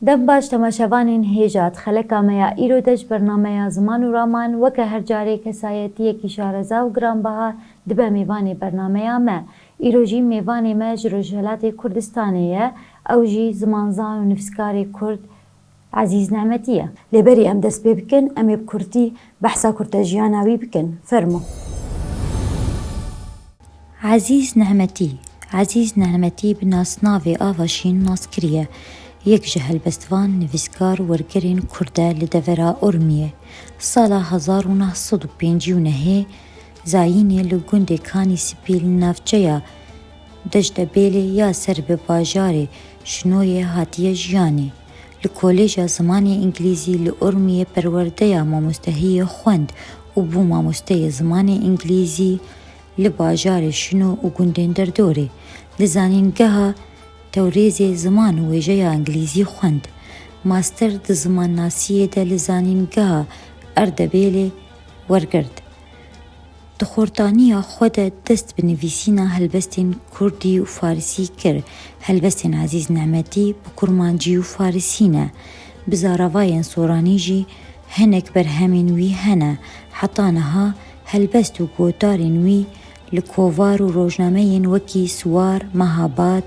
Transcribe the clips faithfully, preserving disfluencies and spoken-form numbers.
Dem baş temaşevanên hêja, di xeleka me ya îro de ji bernameya Ziman û Raman weke her carê kesayetiyekî şareza û giranbeha dibe mêvanê bernameya me. Îro jî mêvanê me ji Rojhelatê Kurdistanê ye, ew jî zimanzan û nivîskarê Kurd Ezîz Nemetî ye. Lê berî em dest pê bikin, em ê bi kurtî behsa kurtejiyana wî bikin. Fermo. Ezîz Nemetî. Ezîz Nemetî bi nasnavê Ava Şîn nas kiriye. Yek ji helbestvan, nivîskar, wergerên Kurd e li devera Urmiyê. Sala hezar û neh sed û pêncî û nehê zayînê li gundê Kanî Spî li navçeya Dejdebêlê ya ser bi bajarê Şinoyê hatiye jiyanê. Li Kolêja Zimanê Îngilîzî li Urmiyê perwerdeya mamostehiyê xwend û bû mamosteyê zimanê îngilîzî li bajarê Şino û gundên derdorê. Li Zanîngeha Tewrêzê Ziman û Wêjeya Îngilîzî xwend. Master di zimannasiyê de li Zanîngeha Erdebêlê wergirt. Di xortaniya xwe de dest bi nivîsîna helbestên kurdî û farisî kir. Helbestên Ezîz Nemetî bi kurmancî û farisî ne. Bi zaravayên soranî jî hinek berhemên wî hene. Heta niha helbest û gotarên wî li kovar û rojnameyên wekî Siwar, Mehabad,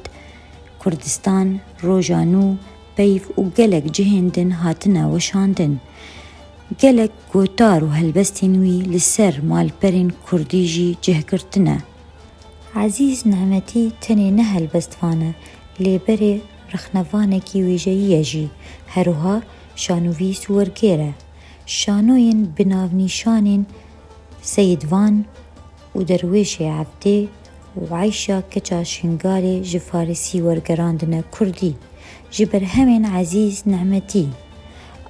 Kurdistan, Roja Nû, Peyv û gelek cihên din hatine weşandin. Gelek gotar û helbestên wî li ser malperên kurdî jî cih girtine. Ezîz Nemetî tenê ne helbestvan e, lê berê rexnevanekî wêjeyî ye jî, herwiha şanûvîs û wergêr e. Şanoyên bi navnîşanên Seyidvan û Derwêşê Evdê û Eyşa Keça Şingalê ji farisî wergerandine kurdî. Ji berhemên Ezîz Nemetî,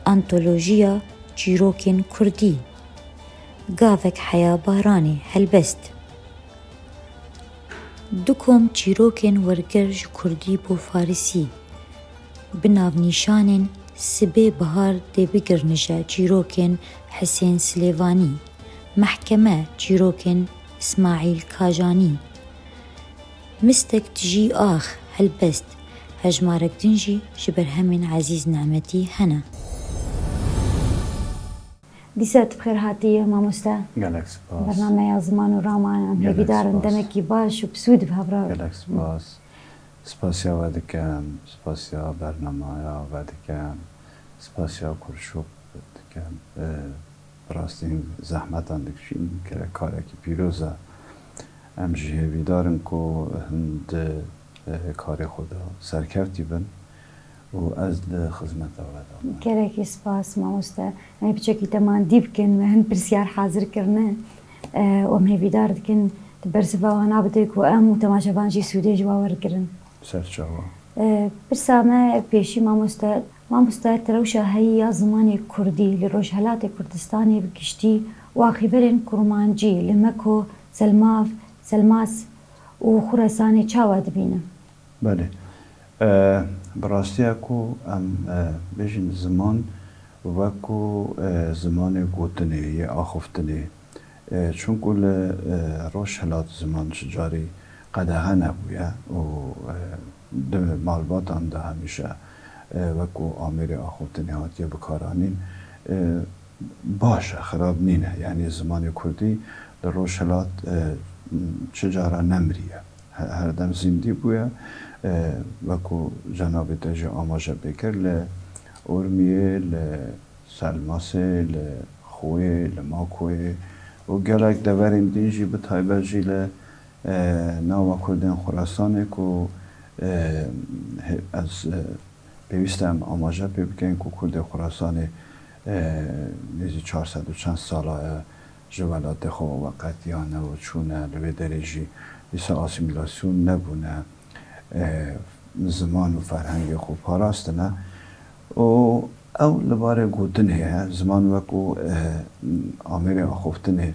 Antolojiya Çîrokên Kurdî, Gavek Heya Baranê, helbest. Du kom çîrokên werger ji kurdî bo farisî, bi navnîşanên Sibê Bihar dê bigirnije çîrokên Hisên Silêvanî, Mehkeme çîrokên Îsmaîl Kajanî, Mistek Tijî Ax, helbest, hejmarek din jî ji berhemên Ezîz Nemetî hene. Dîsa tu bi xêr hatî, mamoste. Gelek spas. Bernameya Ziman û Raman, em hêvîdar in demekî baş û bi sûd bi hev re. Gelek spas. Spasiya we dikim, spasiya bernameya we dikim, spasiya Kurşok dikim. Bi rastî zehmetan dikişînin, gerek karekî pîroz e. Em jî hêvîdar in ku hûn di, e, karê xwe de serkevtî bin û ez di xizmeta we de me. Gerekî spas, mamoste. Em ê piçekî te mandî bikin, me hin pirsiyar hazir kirine. E, û em hêvîdar dikin, tu bersiva wana bide ku em û temaşevan jî sûdê ji we wergirin. Serçava. E, pirsa me pêşî, mamoste, mamoste, tu rewşa heyî ya zimanê kurdî li Rojhelatê Kurdistanê bi giştî û axîverên kurmancî li Meko, Selmav, Selmas û Xuresanê çawa dibîne? Belê. E, bi rastiya ku em, e, bêjin ziman wekû, e, zimanê gotinê yê axiftinê, E, çunku li, e, Rojhilat ziman ji carî qedexe nebûye û, e, di malbatan de hemîşe, e, wekû amêrê axiftinê hatiye bikaranîn. E, baş e, xirab nîne. Yanî zimanê kurdî li Rojhilat, e, çi cara nemiriye. He-, herdem zîndî bûye. E, wekû cenabê te jî amaje pê kir, li Urmiyê, li Selmasê, li Xuyê, li Makoyê û gelek deverên din jî, bi taybet jî li, e, nava Kurdên Xurasanê ku, e, he-, ez, e, pêwîst e em amaje pê bikin ku Kurdê Xurasanê, e, nêzî çar sed û çend sala ye ji welatê xwe ve qetiyane û çûne, li wê derê jî dîsa asîmîlasyon nebûne. e, ziman û ferhengê xwe parastine û ew li barê gotinê ye, ziman wekû, e, amêrê axiftinê,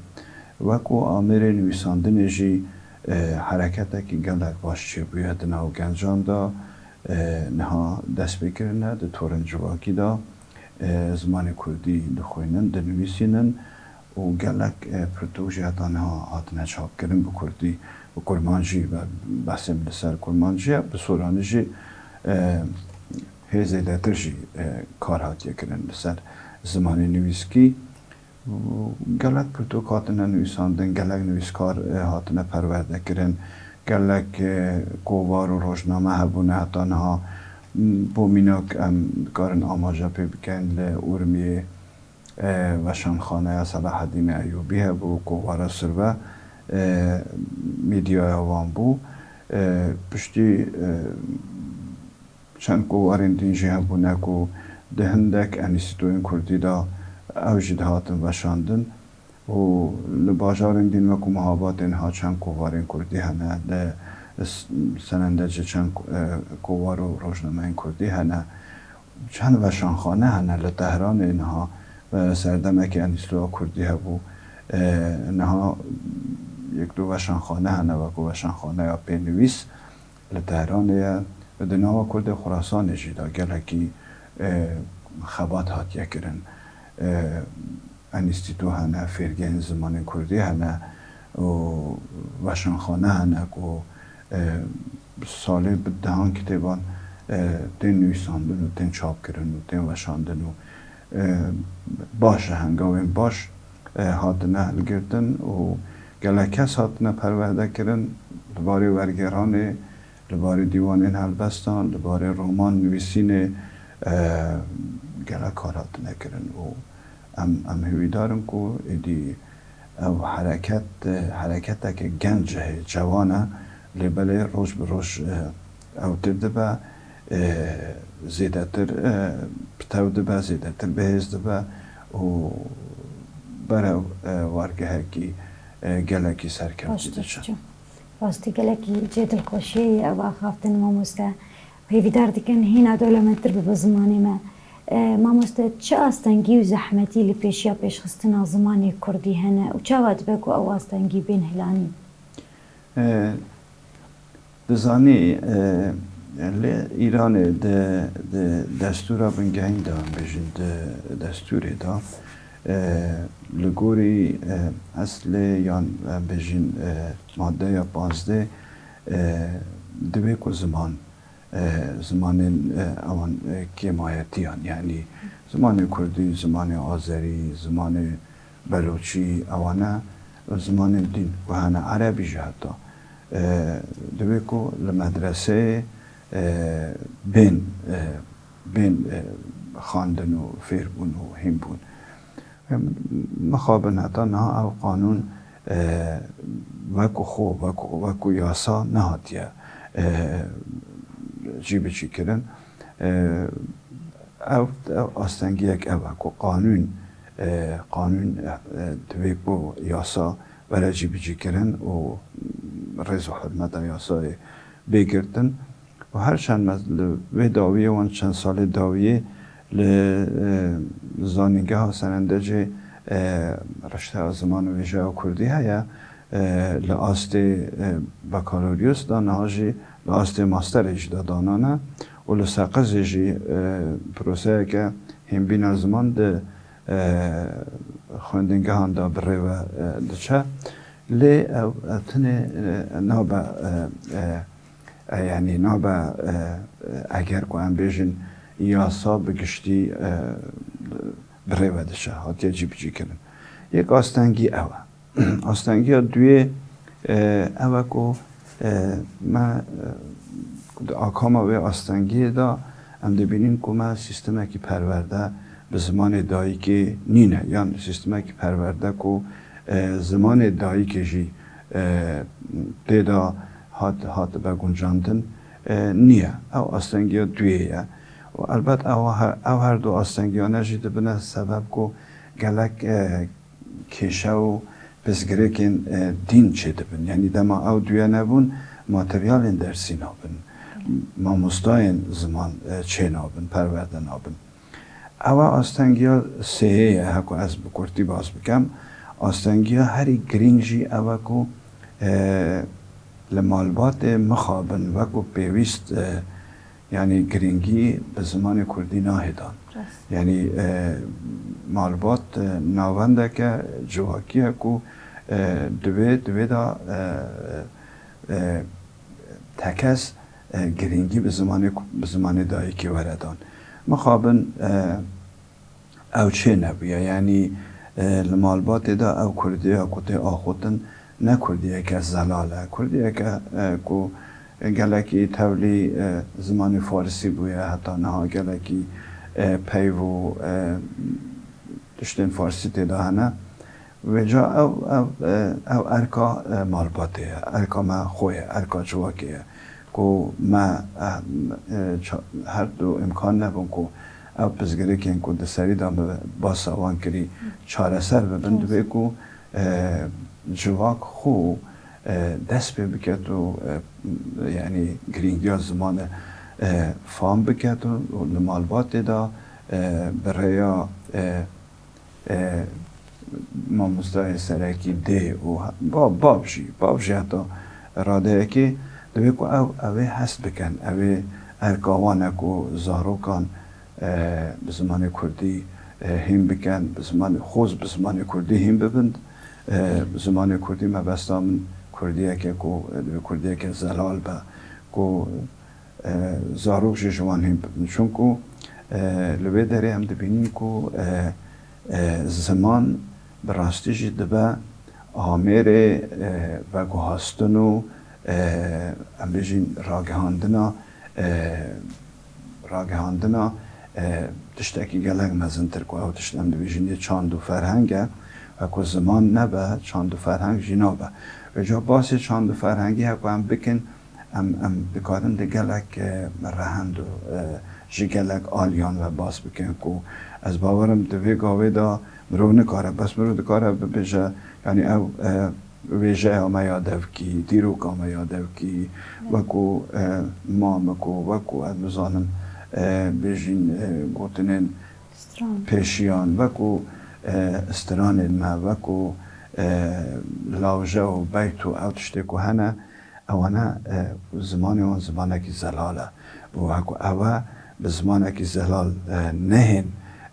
wekû amêrê nivîsandinê jî, e, hereketekî gelek baş çêbûye di nav gencan de, e, niha dest pê kirine di torên civakî de, e, zimanê kurdî dixwînin, dinivîsînin. û gelek, e, pirtûk jî heta niha hatine çapkirin bi kurdî, bi kurmancî ve behsê min li ser kurmancî ye, bi soranî jî, e, Hê zêdetir jî, e, kar hatiye kirin li ser zimanê nivîskî. Gelek pirtûk hatine nivîsandin, gelek nivîskar, e, hatine perwerde kirin, gelek, e, kovar û rojname hebûne heta niha. Bo mînak em dikarin amaje pê bikin li Urmiyê, e, Weşanxaneya Selahedînê Eyûbî hebû, kovara Sirve, e, medyaya wan bû. E, piştî, e, çend kovarên din jî hebûne ku di hindek enîstîtoyên kurdî de ew jî dihatin weşandin û li bajarên din wekû Mehabatê niha çend kovarên kurdî hene, li S-, Senendecê çend, e, kovar û rojnameyên kurdî hene. Çend weşanxane hene li Tehranê niha, e, serdemekê enîstoya kurdî hebû. E, niha yek du weşanxane hene, wekû Weşanxaneya Pênivîs li Tehranê ye. Di nava Kurdê Xurasanê jî de gelekî, e, xebat hatiye kirin. E, enîstîto hene, fêrgehên zimanên kurdî hene û weşanxane hene ku, e, salê bi dehan kitêban, e, tên nivîsandin û tên çapkirin û tên weşandin û, e, baş e, hengawên baş, e, hatine hilgirtin û gelek kes hatine perwerdekirin li barê wergêranê, li barê dîwanên helbestan, li barê roman nivîsînê, e, gelek kar hatine kirin û em, em hêvîdar in ku êdî ev hereket, e, hereketeke genc e, cewan e, lê belê roj bi roj, e, ewtir dibe, e, zêdetir, e, pitew dibe, zêdetir bihêz dibe û berew, e, wargehekî, e, gelekî serkevtî diçe. Rastî gelekî cê dilxweşiyê ye ev axaftin mamoste. Hêvîdar dikin hîna dewlemendtir bibe zimanê me. E, mamoste, çi astengî û zehmetî li pêşiya pêşxistina zimanê kurdî hene û çawa dibe ku ew astengî bên hilanîn? E, dizanî, e, li Îranê di, di destûra bingehîn de, em bêjin di destûrê de, e, li gorî, e, eslê yan, em bêjin, e, maddeya pazdeh, e, divê ku ziman, e, zimanên, e, ewan, e, kêmayetiyan, yanî zimanê kurdî, zimanê azerî, zimanê beloçî, ewane zimanên din ku hene, erebî jî heta, e, divê ku li medreseyê, e, bên, e, bên, e, xwendin û fêrbûn û hînbûn. Mixabin heta niha ev qanûn, e, wekû xwe, wekû, wekû yasa nehatiye, e, cîbicîkirin. E, ev, ev astengiyek ev e ku qanûn, e, qanûn, e, divê ku yasa were cîbicîkirin û rêz û hurmeta yasayê bê girtin. Û her çend me li vê dawiyê wan çend salê dawiyê li, e, zanîngeha Senendecê, e, rişteya ziman û wêjeya kurdî heye, e, li astê, e, bakaloryosa de, niha jî li astê masterê jî de danane û li Seqizê jî, e, proseyeke hînbîna ziman di, e, xwendingehan de bi rê ve, e, diçe. Lê ew, ew tenê, e, nabe, e, e, E, yanî nabe, e, e, eger ku em bêjin yasa bi giştî, e, bi rê ve diçe, hatiye cîbicîkirin. Yek astengî ew e. Astengiya duyê, e, ew e ku, e, me, e, di akama wê astengiyê de em dibînin ku me sîstemekî perwerde bi zimanê dayikê nîne, yan sîstemekî perwerde ku, e, zimanê dayikê jî, e, tê de hat, hatibe guncandin, e, niye. Ew astengiya duyê ye. Û elbet ew he-, ew her du astengiyane jî dibine sebeb ku gelek, e, kêşe û pirsgirêkên, e, dîn çêdibin. Yanî dema ew duye nebûn, materyalên dersî nabin, mamostayên ziman, e, çênabin, perwerde nabin. Ew e astengiya sêyê ye, heko ez bi kurtî bas bikem. Astengiya herî girîng jî ew e ku, e, li malbatê mixabin wekû pêwîst, e, yanî girîngî bi zimanê kurdî nahê dan. Rast. Yanî, e, malbat, e, navendeke civakî ye ku, e, divê, divê de, e, e, tekez, e, girîngî bi zimanê ku-, bi zimanê dayikê were dan. Mixabin, e, ew çê nebûye. Yanî, e, li malbatê de ew kurdiya ku tê axutin ne kurdiyeke zelal e. Kurdiyeke, e, ku gelekî tevlî, e, zimanê farisî bûye, heta niha gelekî, e, peyv û, e, tiştên farsî tê de hene. Vêca ew, ev, e, ev erka, e, malbatê ye, erka me xwe ye, erka civakê ye. Ku me, e, e, ça-, her du îmkan nebin ku ev pirsgirêkên ku di serî de min basa wan kirî çareser bibin, divê ku, e, civak xwe, e, dest pê biket û, e, yanî girîngiya zimanê, e, fam biket û li malbatê de, e, bi rêya, e, e, mamostayê serekî dê û he-, ba-, bav jî, bav jî heta radeyekê divê ku ew, ew ê hest bikin, ew ê erka wan e ku zarokan, e, bi zimanê kurdî, e, hîn bikin, bi zimanê xwe, bi zimanê kurdî hîn bibin, e, bi zimanê kurdî mebesta min kurdiyeke ku, e, divê kurdiyeke zelal be, ku e, zarok jî ji wan hîn bibin. Çunku, e, li vê derê em dibînin ku, e, e, ziman bi rastî jî dibe amêrê, e, veguhastin û, e, em bêjin ragihandina, e, ragihandina, e, tiştekî gelek mezintir ku ew tişt em dibêjin yê çand û ferheng e. Wekû ziman nebe, çand û ferheng jî nabe. Vêca basê çand û ferhengî heku em bikin, Em, em dikarin di gelek, e, rehend û, e, ji gelek aliyan ve bas bikin ku ez bawerim di vê gavê de mirov nikare, bes mirov dikare bibêje, yanî ew, e, wêjeya me ya devkî, dîroka me ya devkî, wekû, e, mamik û wekû ez nizanim, e, bêjîn, e, gotinên Stran. pêşiyan, wekû, e, stranên me, wekû, e, lawje û beyt û ew tiştê ku hene, Ewana, e, zimanê wan zimanekî zelal e û heku ew e bi zimanekî zelal, e, nehên,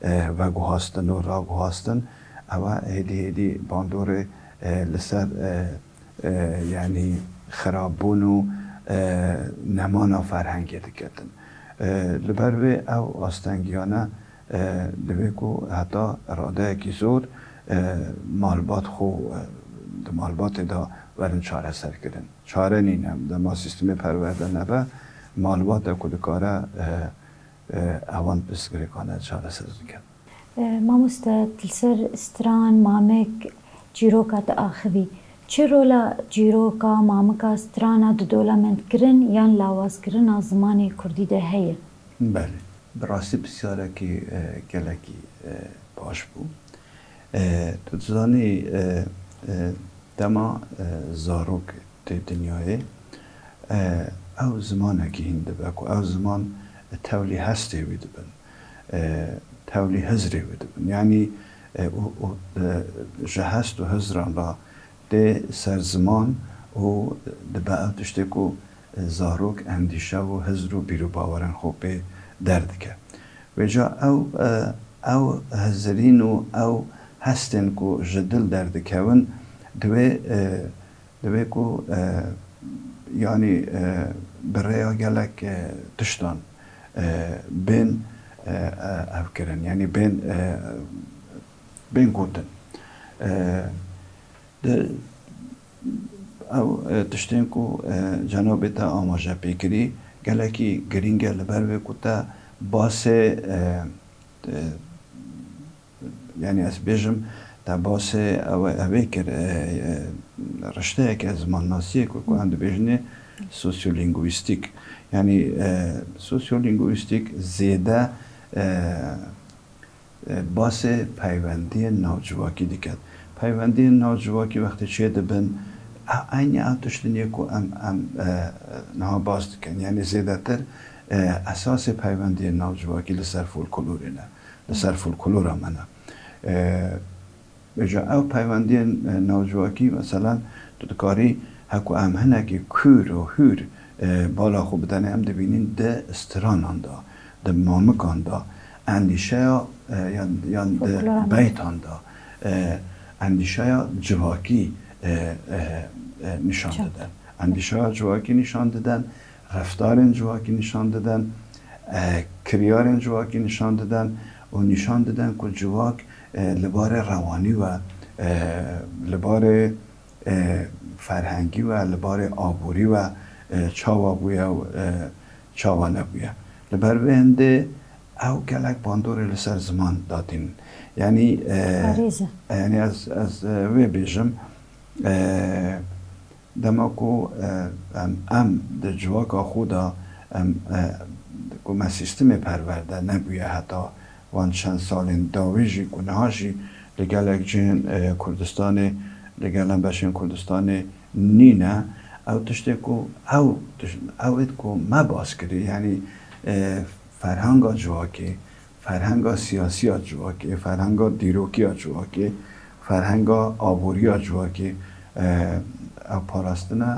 e, veguhastin û raguhastin, ew e hêdî hêdî bandorê, e, li ser, e, e, yanî xirabûn û, e, nemana ferhengê diketin. E, li ber vê ew astengiyane, e, divê ku heta radeyekî zor, e, malbat xwe, e, di malbatê de werin çareserkirin. Çare nîne. Dema sîstemê perwerde nebe, malbat e ku dikare, e, e, ewan pirsgirêkane çareser bike. E, mamoste, tu li ser stran, mamik, çîroka tu axivî. Çi rola çîroka, mamika, strana di dolamendkirin yan lawazkirina zimanê kurdî de heye? Belê. Bi rastî pisyarekî, e, gelekî, e, baş bû. E, tu dizanî, e, e, dema, e, zarok tê dinyayê, e, ew zimanekî hîn dibe ku ew ziman tevlî hestê wî dibin, e, tevlî hizrê wî dibin. Yanî, e, û, û, e, ji hest û hizran re tê ser ziman û dibe ew tiştê ku, e, zarok endîşe û hizr û bîr û bawerên xwe pê derdike. Vêca ew, e, ew hizirîn û ew hestên ku ji dil derdikevin, divê, e, divê ku, e, yanî, e, bi rêya gelek, e, tiştan, e, bên, e, e, ev kirin, yanî bên, e, bên gotin. E, di, ew, e, tiştên ku, e, cenabê te amaje pê kirî, gelekî girîng e, li ber wê ku te basê, e, e, yanî ez bêjim, te basê ew, ew ê kir, e, e, rişteyeke zimannasiyê ku, ku em dibêjinê sosyolîngwîstîk. Yanî, e, sosyolîngwîstîk zêde, e, e, basê peywendiyên navcivakî diket. Peywendiyên navcivakî wextê çê dibin, e, eynî ew tiştên yê ku em, em, e, niha bas dikin. Yanî zêdetir, e, esasê peywendiyên navcivakî li ser folklorê ne, li ser folklora me ne. E, Vêca ew peywendiyên, e, navcivakî, meselen, tu dikarî heku em hinekî kûr û hûr, e, bala xwe bidenê, em dibînin di stranan de, di mamikan de, endîşeya, e, yan, yan di Folklora me. beytan de, e, endîşeya civakî, e, e, e, nîşan Çok. didin. Endîşeya civakî nîşan didin, reftarên civakî nîşan didin, e, kiryarên civakî nîşan didin û nîşan didin ku civak, e, li barê rewanî ve, e, li barê, e, ferhengî ve, li barê aborî ve, e, çawa bûye û, e, çawa nebûye. Li ber vê hindê ew gelek bandorê li ser ziman datînin. Yanî, e, Parêze. Yanî ez, ez, e, vê bêjim, e, dema ku, e, em, em di civaka xwe de, em, e, ku me sîstemê perwerde nebûye heta van çend salên dawî jî, ku niha jî li gelek cihên, e, Kurdistanê, li gelek beşên Kurdistanê nîne, ew tiştê ku ew tiş-, ew êt ku me bas kirî, yanî, e, ferhenga civakê, ferhenga siyasiya civakê, ferhenga dîrokiya civakê, ferhenga aboriya civakê, e, ew parastine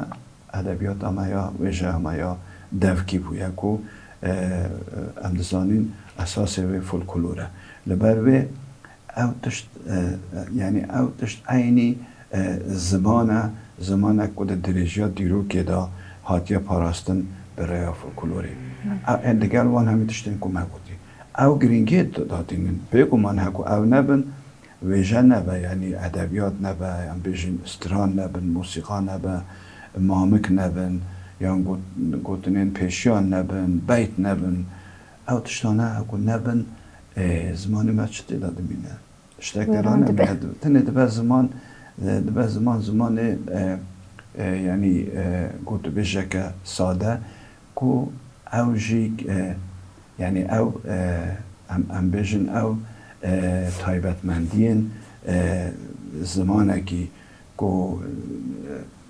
edebiyata me ya, wêjeya me ya devkî bûye ku, e, em dizanin esasê wê folklor e. Li ber vê ew tişt, e, e, yanî ew tişt eynî, e, ziman e, zimanek ku di dirêjiya dîrokê de hatiye parastin bi rêya folklorê. Ew, e, digel wan hemî tiştên ku me gotî. Ew girîngiyê d-, datînin. Bêguman heko ew nebin, wêje nebe, yanî edebiyat nebe, yan bêjin stran nebin, mûsîqa nebe, mamik nebin, yan got-, gotinên pêşiyan nebin, beyt nebin. Ew tiştane heko nebin, e, zimanê me çi tê de dimîne? Tiştek tê de nemîne. Tenê dibe ziman, e, dibe ziman, zimanê, e, e, yanî, e, gotûbêjeke sade ku ew jî, e, yanî ew, e, em, em bêjin ew, e, taybetmendiyên, e, zimanekî ku,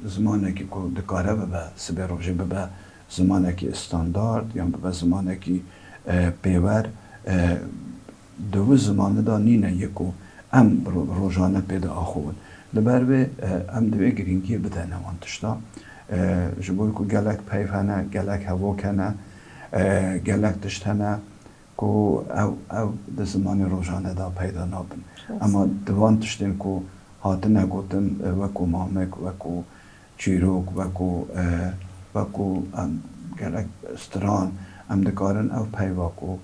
e, zimanekî ku dikare bibe, sibê rojê bibe zimanekî standard yan bibe zimanekî, e, pêwer, e, di wî zimanê de nîne yê ku em ro-, rojane pê diaxivin. Li ber vê, e, em divê girîngiyê bidene wan tişta. E, ji bo ku gelek peyv hene, gelek hevok hene, e, gelek tişt hene ku ew, ew di zimanê rojane de peyda nabin. Rast. Ema di van tiştên ku hatine gotin, e, wekû mamik, wekû çîrok, wekû, e, wekû, em, gelek stran, em dikarin ew peyva ku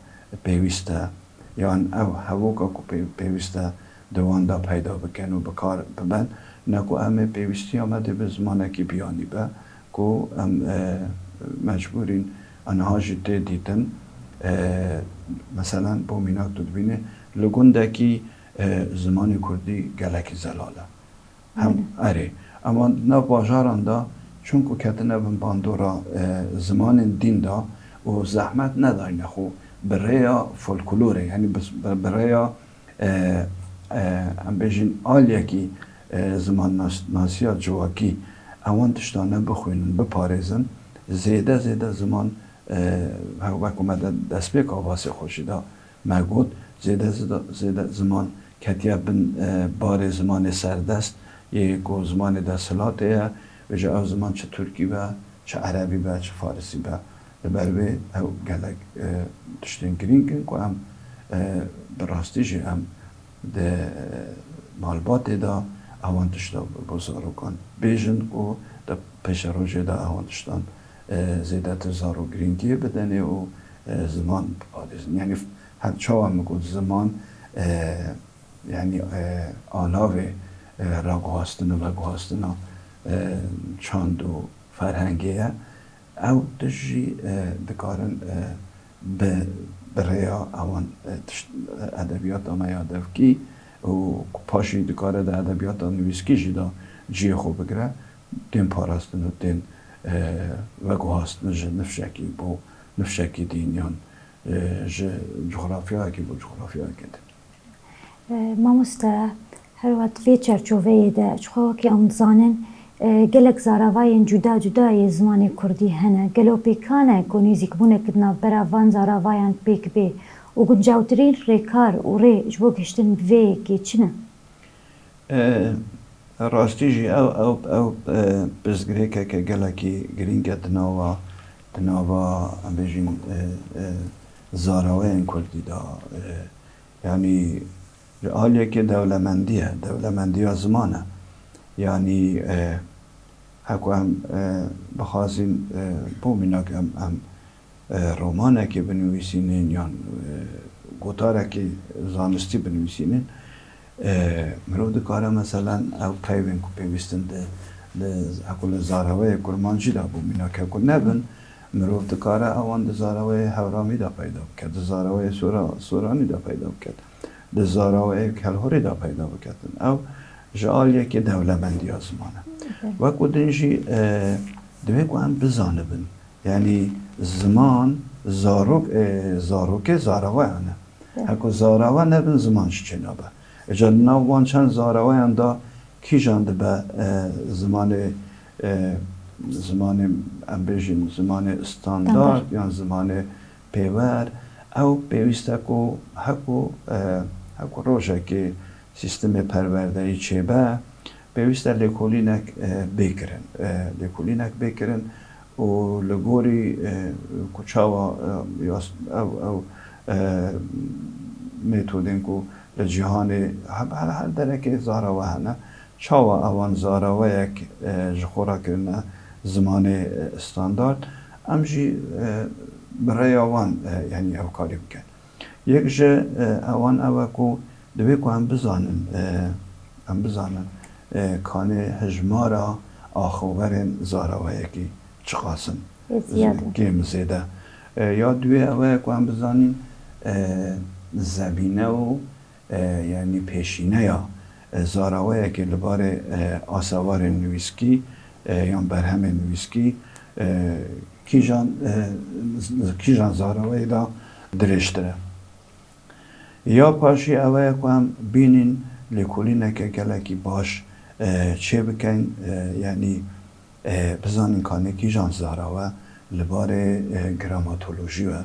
pêwîst e, yan ew hevoka ku pê-, pêwîst e di wan de peyda bikin û bi kar bibin, ne ku em ê pêwîstiya me dê bi zimanekî biyanî be, ku em, e, mecbûrîn, aniha jî tê dîtin, e, meselen, bo mînak tu dibînî, li gundekî, e, zimanê kurdî gelekî zelal e. Hem, erê. Ema di nav bajaran de, çunku ketine bin bandora, e, zimanên dîn de û zehmet nedayne xwe bi rêya folklorê, yanî bi, bi, bi rêya, e, e, em bêjin aliyekî, e, zimannas-, nasiya civakî, ewan tiştane bixwînin, biparêzin, zêde zêde ziman, e, he-, wek ku me de destpêka basê xwe jî de me got, zêde zida-, zêde ziman ketiye bin, e, barê zimanê serdest, yê ku zimanê desthilatê ye, vêca ew ziman çi tirkî be, çi erebî be, çi farisî be. Li ber vê ew gelek, e, tiştên girîng in ku em, e, bi rastî jî em di malbatê de ewan tişta bo zarokan bêjin ku di pêşerojê de ewan tiştan, e, zêdetir zarok girîngiyê bidinê û, e, ziman biparêzin. Yanî her çawa min got ziman, e, yanî, e, alavê, e, raguhastin û veguhastina, e, çand û ferhengê ye. Ew tişt jî, e, dikarin, e, bi, bi rêya ewan, e, tişt, e, edebiyata me ya devkî û ku paşî dikare di edebiyata nivîskî jî de cihê xwe bigire, tên parastin û tên, e, veguhastin ji nifşekî bo nifşekî dîn yan, e, ji cografyayekî bo cografyayekê din. E, mamoste, her wet vê çerçoveyê de, ji xwe wekî em dizanin, e, gelek zaravayên cuda cuda yê zimanê kurdî hene. Gelo pêkan e ku nêzîkbûnek di navbera van zaravayan pêk bê û guncawtirîn rêkar û rê ji bo gihiştin bi vê yekê çi ne? E, rastî jî ew, ew, ew, e, pirsgirêkeke gelekî girîng e di nava, di nava, em bêjin, e, e, zaraweyên kurdî de, e, Yanî ji aliyekê dewlemendî ye, dewlemendiya ziman e. Yanî, e, Heko em, e, bixwazîn, e, bo mînak em, em, e, romanekê binivîsînin yan, e, gotarekê zanistî binivîsînin, e, mirov dikare, meselen, ew peyvên ku pêwîstin di, di, heko li zaraweyê kurmancî de bo mînak heko nebin, mirov dikare ewan di zaraweyê hewramî de peyda bike, di zaraweyê sora-, soranî de peyda bike, di zaraweyê kelhorî de peyda biketin. Ew ji aliyekê dewlemendiya ziman e. Wekî din jî, e, divê ku em bizanibin. Yanî ziman, zarok, e, zarokê zaraweyan e. Heko zarawe nebin, ziman jî çênabe. Îca li nav wan çend zaraweyan de kîjan dibe, e, zimanê, e, zimanê, em bêjin, zimanê standard yan zimanê pêwer. Ew pêwîst e ku heko, e, heko rojekê sîstemê perwerdeyî çêbe, pêwîst e lêkolînek, e, bê kirin. E, lêkolînek bê kirin û li gorî, e, ku çawa, e, yas-, ew, ew, e, metodên ku li cîhanê he-, her, her derekê zarawe hene, çawa ewan zaraweyek, e, ji xwe re kirine zimanê, e, standard, em jî, e, bi rêya wan, e, yanî ew karî bikin. Yek ji, e, ewan ew e ku divê ku em bizanin, e, em bizanin, e, kanê hejmara axoverên zaraweyekî çiqas in. Ê ziyad in. Kêm zêde. E, ya duyê ew e ku em bizanîn, e, zemîne û, e, yanî pêşîneya, e, zaraweyekê li barê, e, asewarên nivîskî, e, yan berhemên nivîskî, e, kîjan, e, z-, kîjan zaraweyê de dirêjtir e. Ya paşî ew e ku em bînîn lêkolîneke gelekî baş, e, çêbikin, e, yanî, e, bizanîn kanê kîjan zarawe li barê, e, gramatolojî we,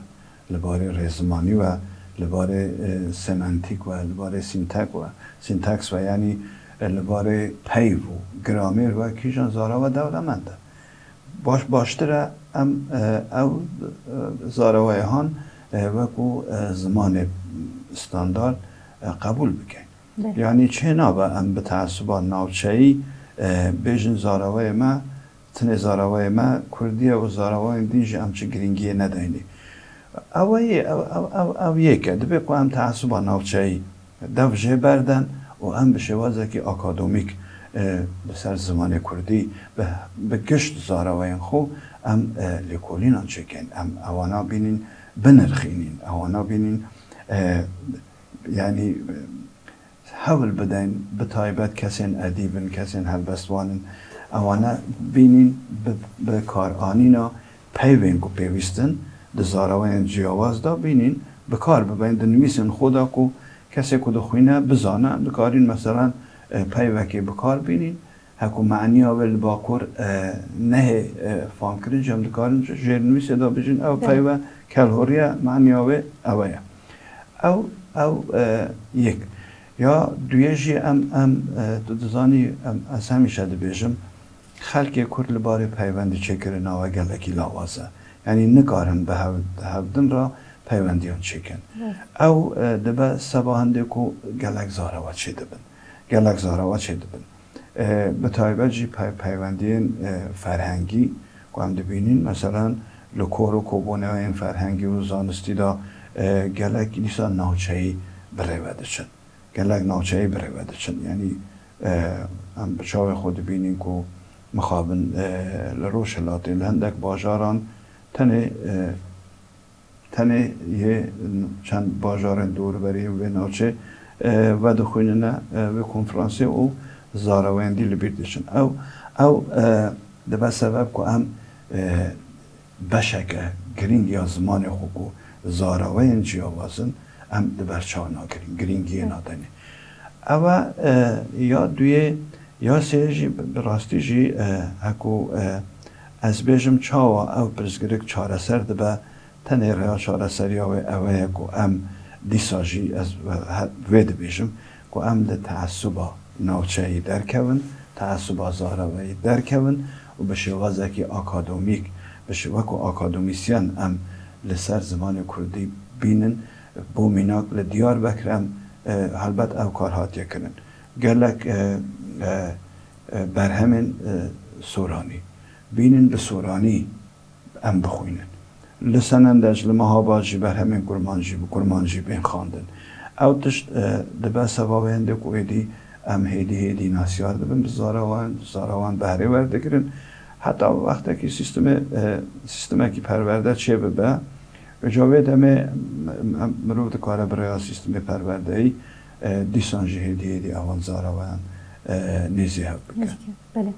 li barê rêzimanî we, li barê, e, semantîk we, li barê sîntek we, sîntaks we, yanî, e, li barê peyv û gramêr we kîjan zarawe dewlemend e. Baş, baştir e em, e, ew, e, zaraweyê han, e, wekû, e, zimanê standard, e, qebûl bikin. Belê. Yanî çê nabe em bi teasuba navçeyî, e, bêjin zaraweyê me, tinê zaraweyê me kurdî ye û zaraweyên din jî em çi girîngiyê nedeynê. Ew e yê, ew, ew, ew, ew yek e. Dibe ku em teasuba navçeyî dev jê berden û em bi şêwazekî akademîk, e, li ser zimanê kurdî, bi, bi gişt zaraweyên xwe em, e, lêkolînan çêkin. Em ewana bînin, binirxînin. Ewana bînin, e, yanî, e, hewl bideyn, bi taybet kesên edîb in, kesên helbestvan in. Ewana bînin bi, bi karanîna peyvên ku pêwîst in di zaraweyên ciyawaz de bînîn, bi kar bibin, di nivîsên xwe de ku kesê ku dixwîne bizane, em dikarîn, meselen, e, peyvekê bi kar bînîn, heku maniya wê li Bakur, e, nehê, e, famkirin jî em dikarin ji jêrnivîsê de bijîn, ew, evet, peyve kelhoriye, maniya wê ew e. Ew, ew, e, yek. Ya duyê jî em, em, e, tu dizanî, em, ez hemîşe dibêjim, xelkê Kurd li barê peywendî çêkirina we gelekî lawaz e. Yanî nikarin bi hev-, hevdin re peywendiyan çêkin. Evet. Ew, e, dibe seba hindê ku gelek zarewa çêdibin. Gelek zarewa çêdibin. E, bi taybet jî pey-, peywendiyên, e, ferhengî ku em dibînin, meselen, li kor û kobûneyên ferhengî û zanistî de, e, gelek dîsa navçeyî bi rê ve diçin. Gelek navçeyî bi rê ve diçin. Yanî, e, em bi çavê xwe dibînin ku mixabin, e, li Rojhilatê, li hindek bajaran tenê, e, tenê yê çend bajarên dûrberî wê navçê, e, vedixwînine, e, wê konferansê û zaraweyên dî li bîr diçin. Ew, ew, e, dibe sebeb ku em, e, beşeke girîng ya zimanê xwe ku zaraweyên ciyawaz in, em li ber çav nagirin, girîngiyê nadenê. Ew e, e, ya duyê, ya sê jî bi, bi rastî jî, e, heku, e, ez bêjim çawa ew pirsgirêk çareser dibe, tenê rêya çareseriya wê ew e ku em dîsa jî ez, e, he-, vê dibêjim ku em li teasuba navçeyî derkevin, teasuba zaraweyî derkevin û bi şêwazekî akademîk, bi şê-, wekû akademîsyen em li ser zimanê kurdî bînin. Bo mînak li Diyarbekir em, e, helbet ev kar hatiye kirin. Gelek, e, e, e, berhemên, e, soranî. Bînin bi soranî em bixwînin. Li Senendeç, li Mehabad jî berhemên kurmancî bi kurmancî bên xwendin. Ew tişt, e, dibe sebabê hindê ku êdî em hêdî hêdî nasyar dibin bi zara wan, zara wan behrê werdigirin. Heta wextekî sîstemê, e, sîstemekî perwerde çêbibe, îca wê demê m-, m-, mirov dikare bi rêya sîstemê perwerdeyî, e, dîsan jî hêdî hêdî ewan zara wan, e, nêzî hev bike. Nêzîkî, belê.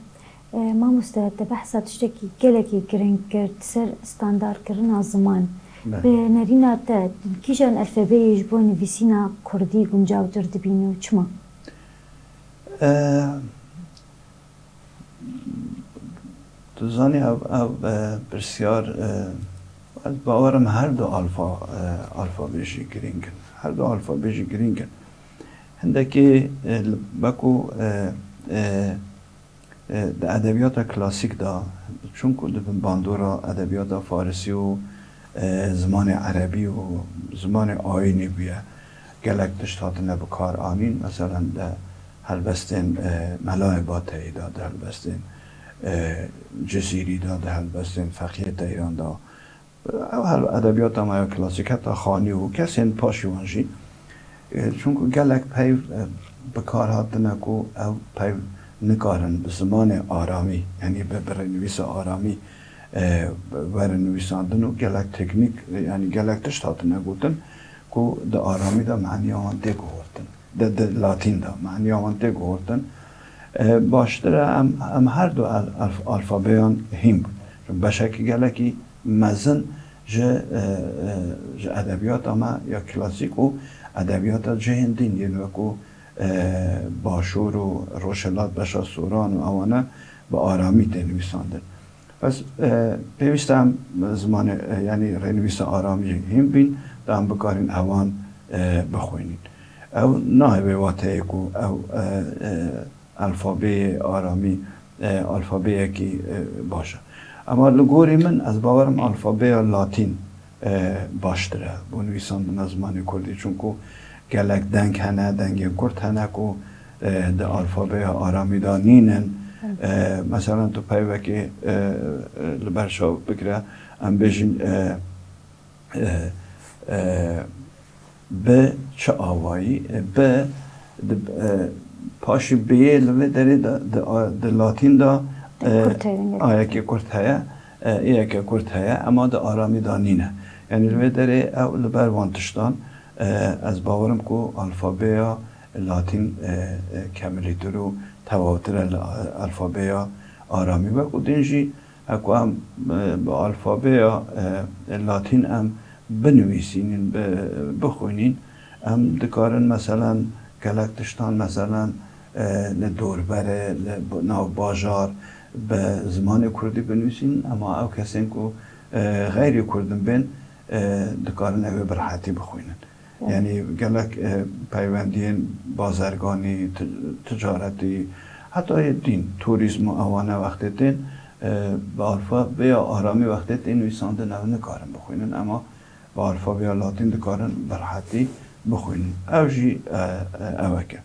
E, mamoste, te behsa tiştekî gelekî giring kir, ser standardkirina ziman. Belê. Bi nerîna te, kîjan elfebeyê ji bo nivîsîna kurdî guncavtir dibîne û çima? E, tu zanî, ev, ev, e, pirsyar, e, ez bawer im her du alfa-, e, alfabê jî girîng in. Her du alfabê jî girîng in. Hindekî, e, li, wekû, e, e, e, di edebiyata klasîk de, çunku di bin bandora edebiyata farisî û, e, zimanê erebî û zimanê ayînî bûye, gelek tişt hatine bi kar anîn. Meselen, di helbestên, e, Melayê Bateyî de, di helbestên, e, Cizîrî de, di helbestên Feqiyê Teyran de, ew her edebiyata me ya klasîk, heta Xanî û kesên paşî wan jî, e, çunku gelek peyv, e, bi kar hatine ku ew peyv nikarin bi zimanê aramî, yanî bi, bi rênivîsa aramî, e, werin nivîsandin û gelek teknîk, e, yanî gelek tişt hatine gotin ku di aramî de maniya wan tê guhertin. Di, di latîn de maniya wan tê guhertin. E, baştir e em, em her du al-, alf-, alfabeyan hîn bûn. Beşekî gelekî mezin ji, e, e, ji edebiyata me ya klasîk û edebiyata cihên din yên wekû, e, Başûr û Rojhilat, beşa Soran û ewane bi aramî tê nivîsandin. Bes, e, pêwîst e em zimanê, e, yanî rênivîsa aramî hîn bîn, da em bikarin ewan, e, bixwînin. Ew nayê wê wateyê ku ew, e, e, alfabeyê aramî, e, alfabeyekî, e, baş e. Ema li gorî min, ez bawer im alfabeya latîn, e, baştir e bo nivîsandina zimanê kurdî. Çunku gelek deng hene, dengên kurt hene ku, e, di alfabeya aramî de nînin. Hı. E, meselen, tu peyvekê, e, e, li ber çav bigire, em bêjin, e, e, e, bi çi awayî, e, bi, di, e, paşî bêyê li vê derê de, di, a, di latîn de, e, Kurt heye, gelek. Ayekê kurt heye, e, êyeke kurt heye, ema di aramî de nîne. Yanî li vê derê ew li ber wan tiştan, e, ez bawer im ku alfabeya latîn, e, e, kemilîtir û tevawtir e li, e, alfabeya aramî. Wekû din jî, Heko em, e, bi alfabeya, e, latîn em binivîsînin, bi-, bixwînin, em dikarin, meselen, gelek tiştan, meselen, e, li dorberê, li b-, nav bajar, bi zimanê kurdî binivîsînin, ema ew kesên ku, e, xeyrî kurd in bên, e, dikarin ew ê bi rehetî bixwînin. Evet. Yanî gelek, e, peywendiyên bazerganî, ti-, ticaretî, heta yê dîn, turîzm û ewane wextê tên, e, bi alfabeya aramî wextê tên nivîsandin, ew nikarin bixwînin, ema bi alfabeya latîn dikarin bi rehetî bixwînin. Ew jî, e, e, ewek e.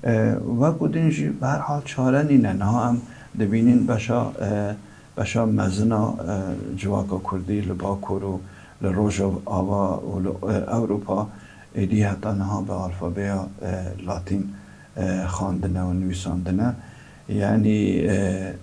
E, wekû din jî bi her hal çare nîne. Niha em dibînin beşa, e, beşa mezin a, e, civaka kurdî li Bakur û li Rojava û li, e, Ewropa êdî heta niha bi alfabeya, e, latîn, e, xwendine û nivîsandine. Yanî, e,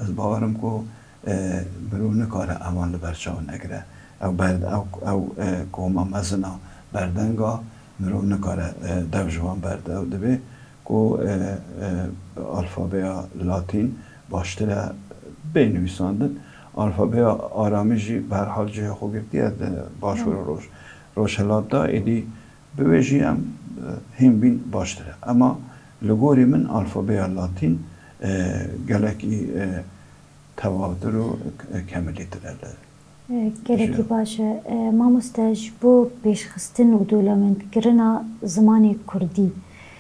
ez bawer im ku, e, mirov nikare ewan li ber çav negire. Ew berd-, ew, ew, e, koma mezin a berdenga, mirov nikare, e, dev ji wan berde. Ew divê ku, e, e, bi alfabeya latîn baştir e bê nivîsandin. Alfabeya aramî jî bi her hal cihê xwe girtiye di başûr û roj-, rojhilat de, êdî bi wê jî em, e, hîn bîn baştir e. Ema li gorî min alfabeya latîn, e, gelekî, e, tevavtir û, e, kemilîtir e li E, gelekî jî. Baş e. E, mamoste, ji bo pêşxistin û dolemendkirina zimanê kurdî,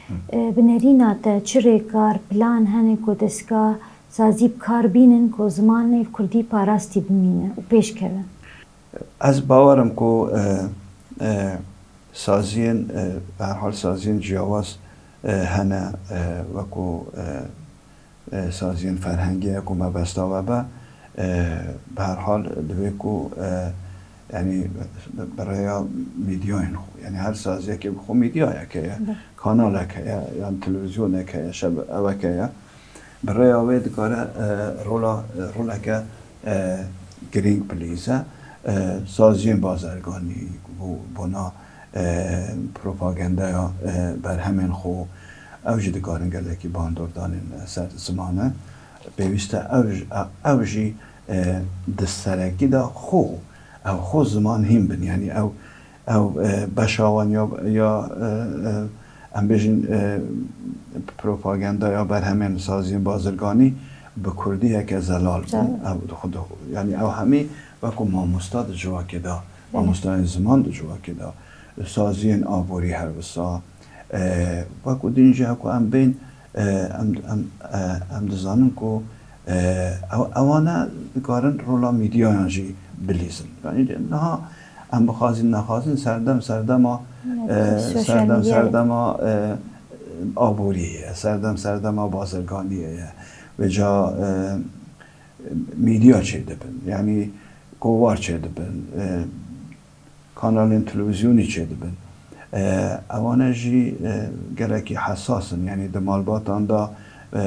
Hı. e, bi nerîna te çi rêkar, plan hene ku destgah sazî bi kar bînin ku zimanê kurdî parastî bimîne û pêş keve? Ez bawer im ku, e, e, saziyên, e, bi her hal saziyên ciyawaz, e, hene, e, wekû, e, e, saziyên ferhengî ye ku mebesta we be. E, bi her hal divê ku, e, yanî bi rêya mîdyayên xwe, yanî her saziyekê bi xwe mîdyayek heye, kanalek heye, yan televîzyonek heye, şebekeyek heye. Bi rêya wê dikare, e, rola, e, roleke, e, girîng bilîze. E, saziyên bazirganî bo, bona, e, propagandaya, e, berhemên xwe, ew jî dikarin gelekî bandor danên ser ziman e. Pêwîst e ew, ew jî, e, di serekî de xwe, ew xwe ziman hîn bin. Yanî ew, ew, e, beşa wan ya, ya, e, e, em bêjin, e, propaganda ya berhemên saziyên bazirganî bi kurdiyeke zelal bûn. Zelal. Ew, xwe, yanî ew hemî wekû mamosta di civakê de, mamostayên ziman di civakê de, saziyên aborî her wisa, e, wekû din jî heku em bên, e, em, em, e, em dizanin ku, e, ew, ewana dikarin rola mîdyayan jî bilîzin. Yanî niha em bixwazin nexwazin serdem serdema, e, serdem serdema, e, aboriyê ye, serdem serdema bazirganiyê ye. Vêca, e, mîdya çêdibin, yanî kovara çêdibin, e, kanalên televîzyonî çêdibin. E, ewane jî, e, gelekî hesas in, yanî di malbatan de, e, e,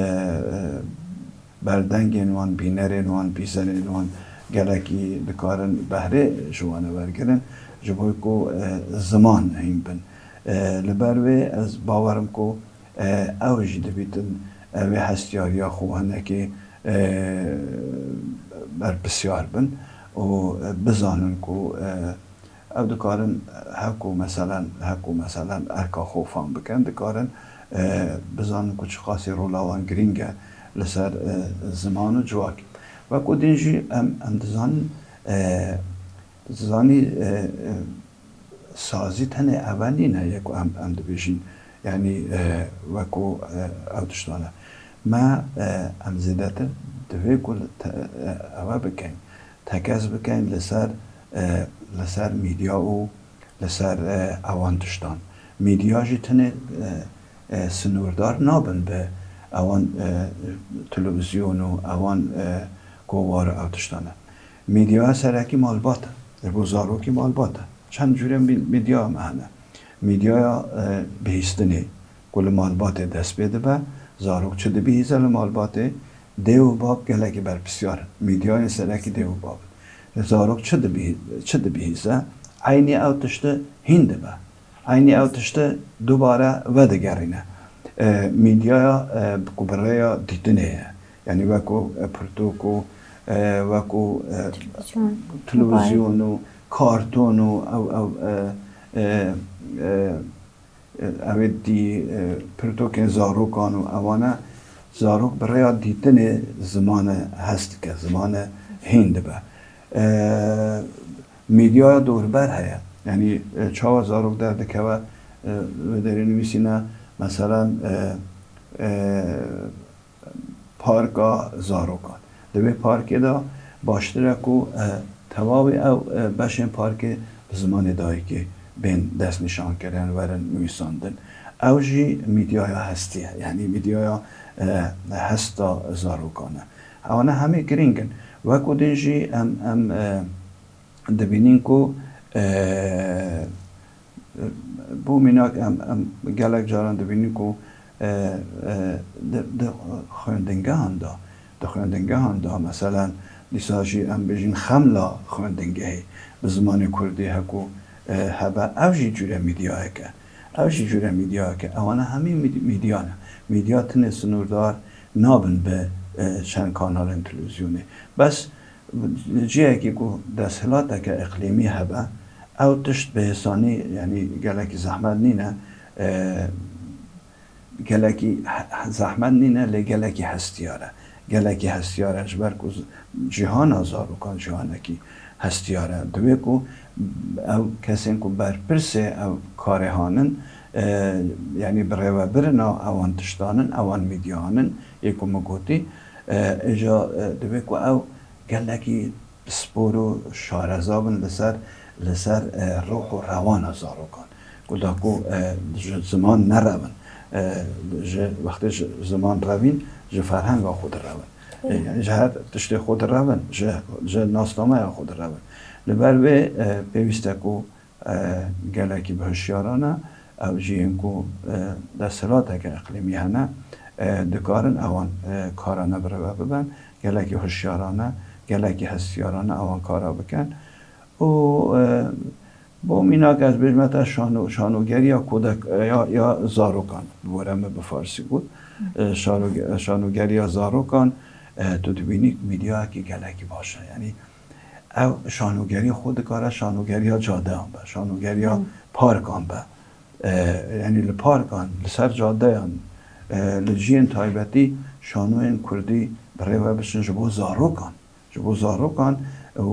berdengên wan, bînerên wan, bîzerên wan gelekî dikarin behrê ji wan wergirin, ji bo ku, e, ziman hîn bin. E, li ber wê ez bawerim ku, e, ew jî dibîtin, e, vê hestiyariya xwe hinekê, e, berpisyar bin û, e, bizanin ku, e, ew dikarin, heku meselen, heku meselen erka xwe fam bikin, dikarin, e, bizanin ku çiqasî rola wan girîng e li ser, e, ziman û civakê. Wekû din jî em, em dizanin, e, zanî, e, e, sazî tenê eve nîne, yê ku em, em dibêjin, yanî, e, wekû, e, ew tiştan e. Me, e, em zêdetir divê ku li te, e, eve bikin, tekez bikin li ser, e, li ser mîdya û li ser, e, ewan tiştan. Mîdya jî tenê, e, e, sinûrdar nabin bi ewan, e, televîzyon û ewan, e, kovara ew tiştan e. Mîdyaya serekî malbat e. Ji bo zarokî malbat e. Çend cûrên mî-, mîdya me hene. Mîdyaya, e, bihîstinê ku li malbatê dest pê dibe, zarok çi dibihîze li malbatê, dê û bab gelekî berpisyar in. Mîdyayên serekî dê û bab in. Zarok çi dibihî-, çi dibihîze, eynî ew tişti hîn dibe. Eynî ew tişti dubare vedigerîne. E, mîdyaya, e, ku bi rêya dîtinê ye. Yanî wekû, e, pirtûk û, e, wekû, e, televîzyon, televîzyon û karton û ew, ew, e, e, e, e, ew ê dî, e, pirtûkên zarokan û ewane zarok bi rêya dîtinê zimane hest dike, zimane hîn dibe. E, mîdyaya dorber heye. Yanî, e, çawa zarok derdikeve, e, wê derê nivîsîne, meselen, e, e, parka zarokan. Di vê parkê de baştir e ku, e, tewawî ew, e, beşên parkê bi zimanê dayikê bên destnîşankirin, werin nivîsandin. Ew jî mîdyaya hestî ye, yanî mîdyaya, e, hesta zarokan e. Ewana hemî girîng in. Wekû din jî em, em, e, dibînin ku, e, bo mînak em, em gelek caran dibînin ku, e, e, di, di xwendingehan de, di xwendingehan de, meselen, dîsa jî em bêjin xemla xwendingehê bi zimanê kurdî heku, e, hebe, ew jî cûre mîdyayek e. Ew jî cûre mîdyayek e. Ewana hemî mîd-, mîdya ne. Mîdya tinê sinûrdar nabin bi, e, çend kanalên televîzyonê. Bes cihekî ku desthilateke îqlîmî hebe, ew tişt bi hêsanî, yanî gelekî zehmet nîne, e, gelekî he-, zehmet nîne, lê gelekî hestiyar e. Gelekî hestiyar e, ji ber ku z-, cîhana zarokan cîhanekî hestiyar e. Divê ku ew kesên ku berpirsê ew karê hanin, e, yanî birêvebirina ewan tiştan in, ewan mîdyayan in, yê ku min gotî, e, îja, e, divê ku ew gelekî pispor û şareza bin li ser, li ser, e, ruh û rewana zarokan. Ku da ku, e, ji ziman nerevin, E, ji wextê ji ziman revîn, ji ferhenga xwe direvin. E, yani ji her tiştê xwe direvin, ji, ji nasnameya xwe direvin. Li ber vê, e, pêwîst e ku, e, gelekî bi hişyarane, ew jî yên ku, e, desthilateke iqlîmî hene, e, dikarin ewan, e, karane birêve bibin. Gelekî hişyarane, gelekî hestiyarane ewan kara bikin. Û, e, bo mînak ez bêjme te şano-, şanogeriya kodek, e, ya, ya zarokan, bi were me bi farsî got. E, şano-, şanogeriya zarokan, e, tu dibînî medyayekî gelekî baş e. Yanî ew şanogeriya xwe dikare şanogeriya cadeyan be, şanogeriya Hı. parkan be. E, yanî li parkan, li ser cadeyan, e, li ciyên taybetî şanoyên kurdî bi rê ve biçin ji bo zarokan. Ji bo zarokan û,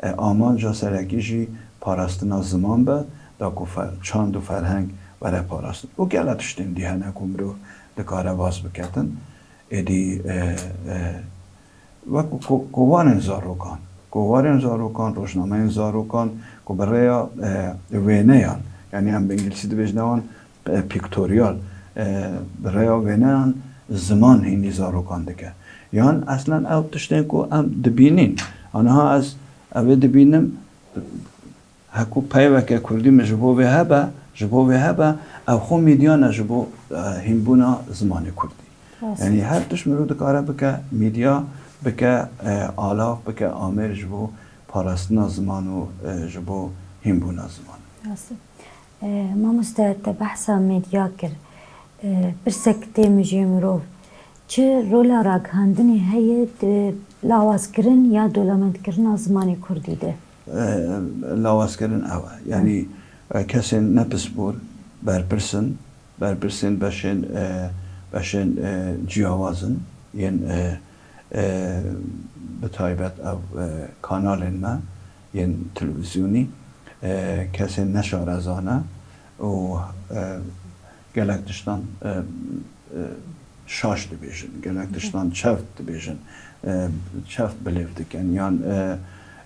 e, e, amanca serekî jî parastina ziman be, da ku fer-, çand û ferheng were parastin. Û gelek tiştên dî hene ku mirov dikare baz biketin. Êdî, e, e, wek ko-, kovarên zarokan, kovarên zarokan, rojnameyên zarokan ku bi rêya, e, wêneyan, yanî em bi îngilîzî dibêjine wan, e, pictorial, e, bi rêya wêneyan ziman hînî zarokan dike. Yan eslen ew tiştên ku em dibînîn. Aniha ez ew ê dibînim, heku peyveke kurdî min ji bo vê hebe, ji bo vê hebe, ew xwe medya ne ji bo, e, hînbûna zimanê kurdî. Rast. Yanî her tişt mirov dikare bike medya, bike, e, alav, bike amêr ji bo parastina ziman û, e, ji bo hînbûna ziman. Rast. E, mamoste, te behsa medya kir. E, pirsek tê mijê mirov. Çi rola ragihandinê heye di lawazkirin ya dolemendkirina zimanê kurdî de? E, lawazkirin ew e. Yanî, e, kesên ne pispor, berpirs in, berpirsên beşên, e, beşên, e, ciyawaz in, yên, e, e, bi taybet ev, e, kanalên me yên televîzyonî, e, kesên neşareza ne û, e, gelek tiştan, e, e, şaş dibêjin, gelek tiştan çeft dibêjin, e, çeft bilêv dikin. Yan, e,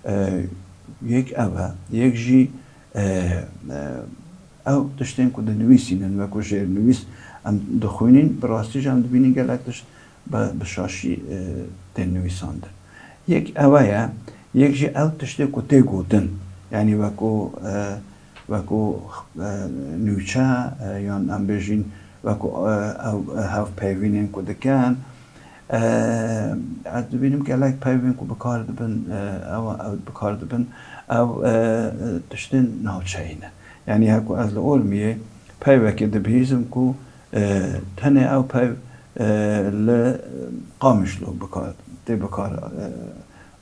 e, yek ev e, yek jî, e, e, ew tiştên ku dinivîsînin, wekû jêrnivîs em dixwînîn, bi rastî jî em dibînin gelek tişt bi, bi şaşî, e, tên nivîsandin. Yek ew e, yek jî ew tiştê ku tê gotin, yanî wekû, e, wekû, e, nûçe, e, yan em bêjin wekû, e, ew, e, hevpeyvînên ku dikin. E, ez dibînim gelek peyvên ku bi kar dibin, e, ew, ew bi kar dibin, ew, e, tiştên navçeyî ne. Yanî heku ez li Ormiyê peyvekê dibihîzim ku, e, tenê ew peyv, e, li Qamişlo bikar, tê bikar, e,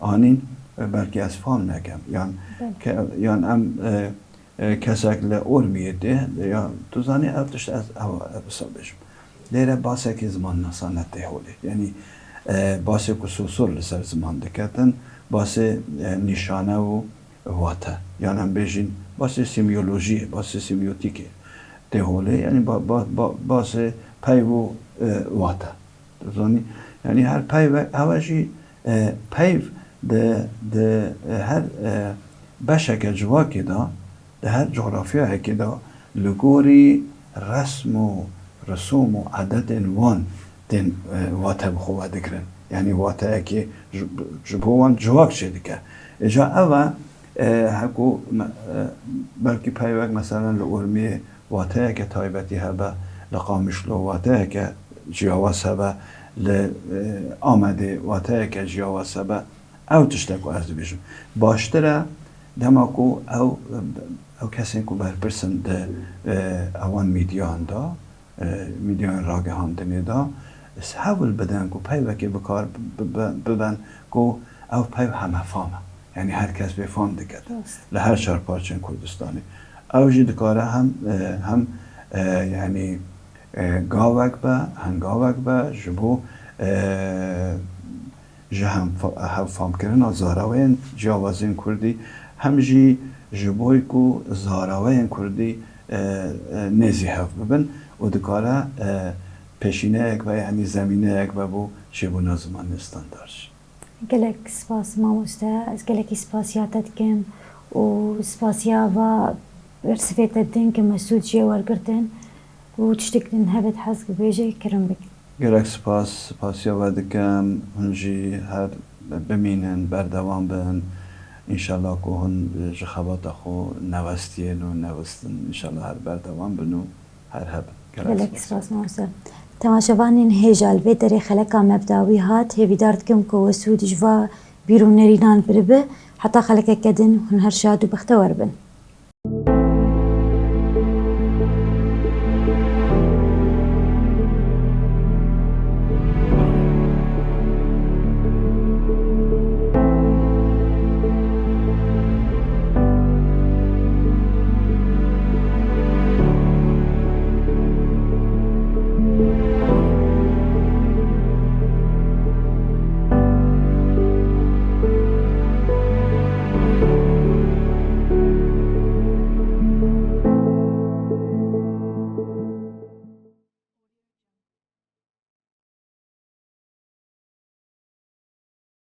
anîn, e, belkî ez fam nekem. Yan Belê. ke-, yan em, e, e, kesek li Ormiyê tê, ya tu zanî ev tişt ez ew, ev wisa bêjim. Lêre basekî zimannasane tê holê. Yanî, e, basê ku sosor li ser ziman diketin, basê, e, nîşane û wate. Yan em bêjin, basê semyolojiyê, basê semyotîkê tê holê. Yanî ba-, ba-, ba-, basê peyv û, e, wate. Dizanî, yanî her peyvek, ew e jî, e, peyv di, di, e, her, e, beşeke civakê de, di her cografyayekê de li gorî resm û risûm û edetên wan tên, e, wate bi xwe vedigirin. Yanî wateyekê ji, ji bo wan civak çêdike. Îca ev e, e, heku me-, e, belkî peyvek, meselen, li Urmiyê wateyeke taybetî hebe, li Qamişlo wateyeke ciyawaz hebe, li, e, Amedê wateyeke ciyawaz hebe, ew tişte ku ez dibêjim. Baştir e, dema ku ew, ew kesên ku berpirs in di, e, ewan mîdyan de, e, mîdyayên ragihandinê de, ez hewl bidin ku peyvekê bi kar bi-, bi-, bibin ku ew peyv hemefam e. Yanî her kes vê fam dike. Rast. Li her çar parçeyên Kurdistanê. Ew jî dikare hem, e, hem, e, yanî, e, gavek be, hengavek be ji bo, e, ji hemfa-, hevfamkirina zaraweyên ciyawazên Kurdî, hem jî ji bo ku zaraweyên Kurdî, e, e, nêzî hev bibin û dikare, e, pêşîneyek be, yanî zemîneyek be bo çêbûna zimanê standard jî. Gelek spas mamoste, ez gelekî spasiya te dikim û spasiya va bersivê te din ke me sûd jê wergirtin. û tiştek din hebe tu hez bibêjî, kerem bike. Gelek spas, spasiya we dikim. Hûn jî her bimînin, berdewam bin. Înşallah ku hûn ji xebata xwe newestiyên û newestin. Înşallah her berdewam bin û her hebin. Gelek spas mamoste. Temaşevanên hêja, li vê derê xeleka me bi dawî hat. Hêvîdar dikim ku we sûd ji va bîr û nerînan biribe. Heta xelekeke din hûn her şad û bextewer bin.